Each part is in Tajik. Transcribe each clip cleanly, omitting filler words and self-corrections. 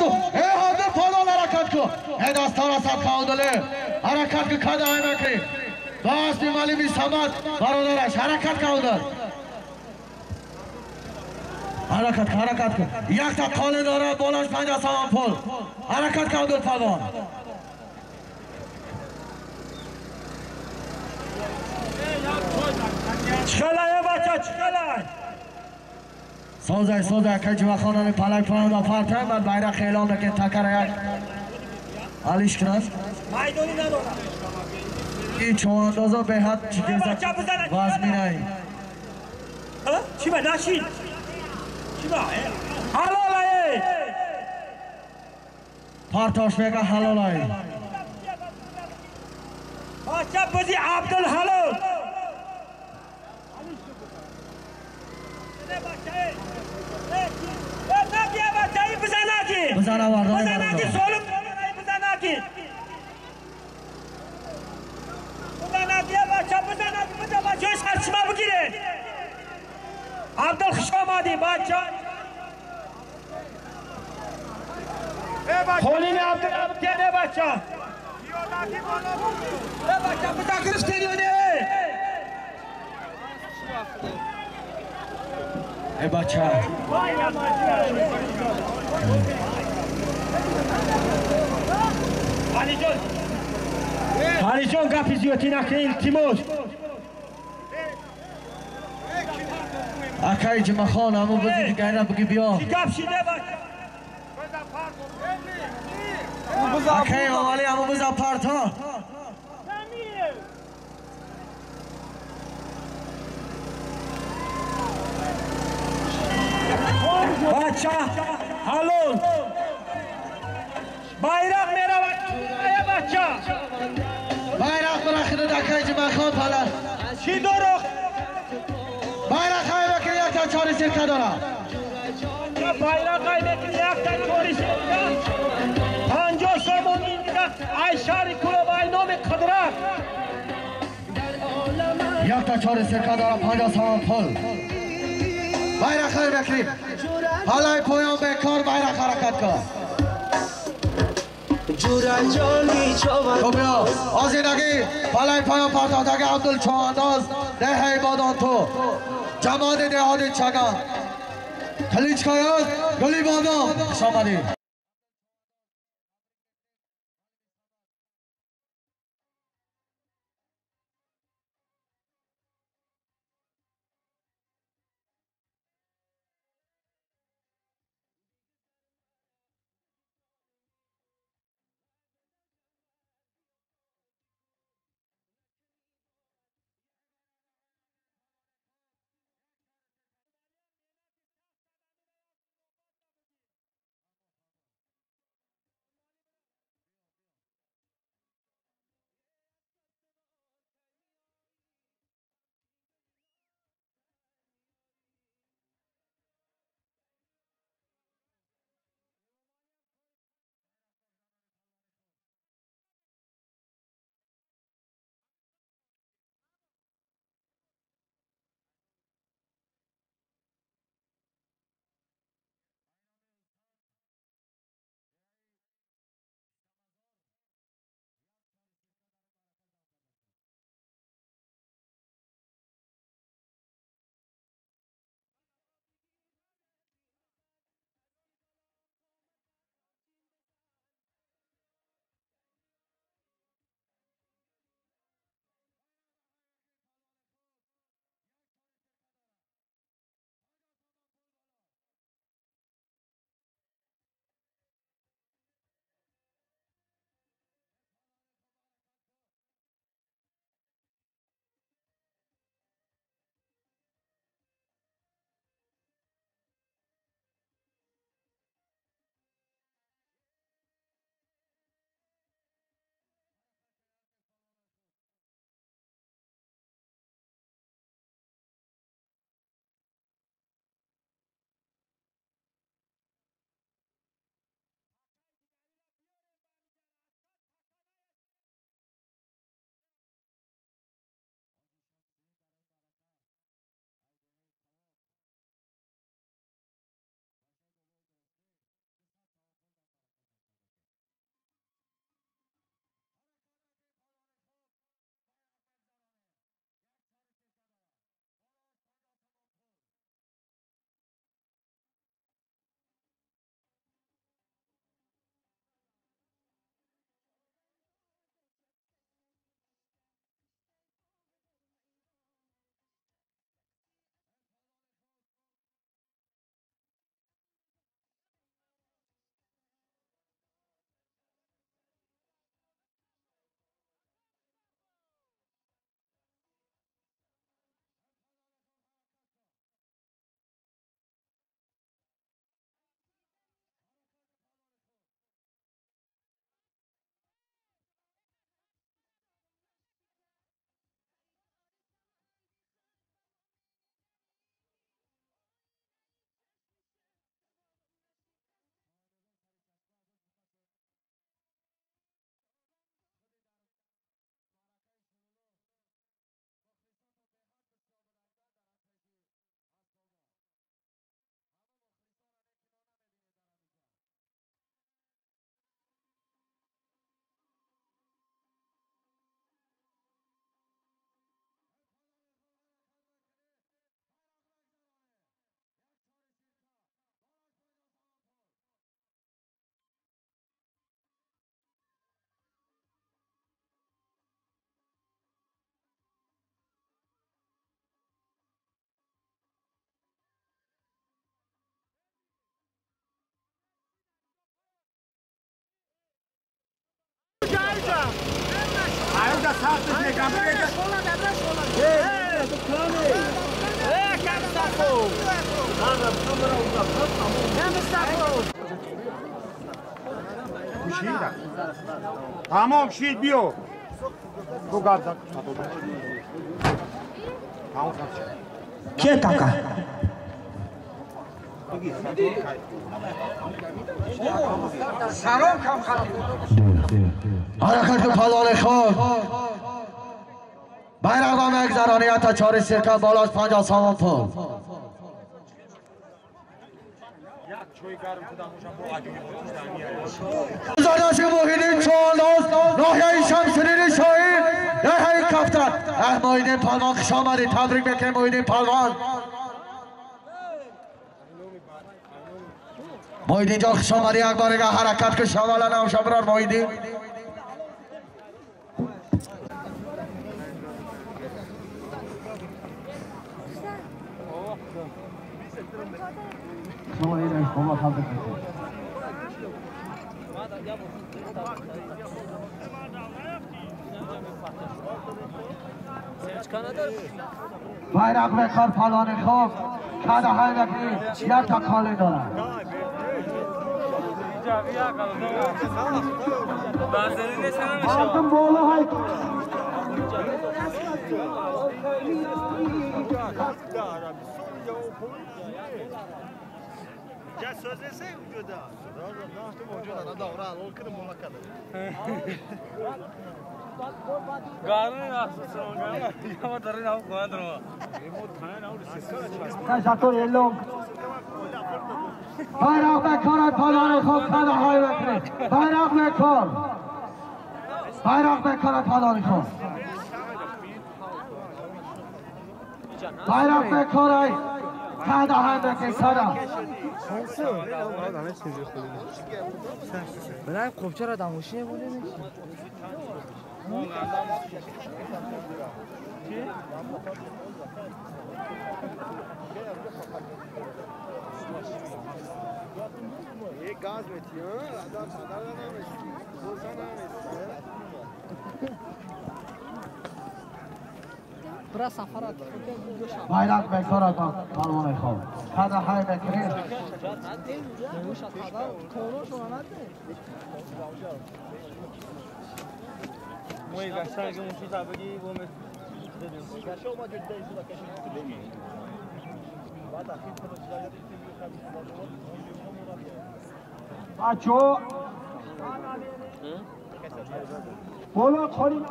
ку. Эй ҳозир полон ҳаракат ку. Эй дастора садқа Абдуле. Ҳаракат ку када ай мекунӣ. Ба асби малими Самад бародараш ҳаракат ку Абдул. Ҳаракат ку, ҳаракат ку. Якта қоле дора болаш 50 сомон пул. Ҳаракат ку Абдул палвон. Чиқалай бача, чиқалай. Созай, созай, акай Ҷумахонани палай поён партам, баъд байрақ эълон мекунем, такара як алиш кунад. Майдонӣ надорад. Ин човандозо беҳад вазминай. Чӣ ба нашид? Чӣ ба? Ҳалолай! Партош мега ҳалолай. Бача бизи Абдул ҳалол. Бизана вардон. Бизанаки солим бизанаки. Бизанаки бача бизанаки биза бача сарчашма бигире. Абдул хуш омадӣ бача. Холини Абдул Абдул бача. Бача биза гирифтени не. Эй бача. Алиҷон. Алиҷон гапи зиёдӣ накун илтимос. Акай Ҷумахон ҳамун бизи дигарина биги биё. Чӣ гап шиде бача? Акай Имомалӣ ҳамун биза парто. Бача ҳалол. Байрақ меравад бача. Байрақ бирахида акай Ҷумахон пала. Чӣ дорох? Байрақ ҳай мекунӣ якта чори сирка дора. Байрақ ҳай мекунӣ якта чори сирка. 50 сомон ай шаҳри Кӯлоб ай номи Қудрат. Якта чори сирка дора 50 сомон пул. Байрақ ҳай мекунӣ. Палай поён бекор байрақ ҳаракат кун. خب بیا آزینگی پلای پایان پرتاختگی عبدال چوانداز ده بادان تو جماعت دهات چگان کلیچکایان گلی بادام خوش آمدید. تمام شید بیو تو گرد کیه کاکا؟ سلام کم خراب حرکت پلان خوب بیرق با مگذرانی تا 4 سرکه بالاش 50 سامان پول زادش محیدین چهارلاز ناحیه شمسرین شاهین ناحیه کفتر. محیدین پلوان خوش آمدید، تبریک بکنیم محیدین پلوان. محیدین جان خوش آمدی، یک بار دیگه حرکت که شوالا نام شبرار محیدین. بیرق بکار پلان خوب کده های بکنی یک تا کاله دارم. Altın boğulu hay. بیرق بکار پلان خوب کده های بکنی بیرق بکار بیرق بکار پلان خوب بیرق بکار کده های بکنی کده. بلند خب چرا دموشی بوده نیست؟ بیرق بکار پلوان خوب کده های بکنی. بچه بالا خالی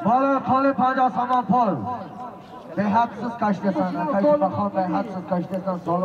بالا خالی 50 سامان پول به حدسız kaçtesan kaç bakalım به حدسız kaçtesan sol.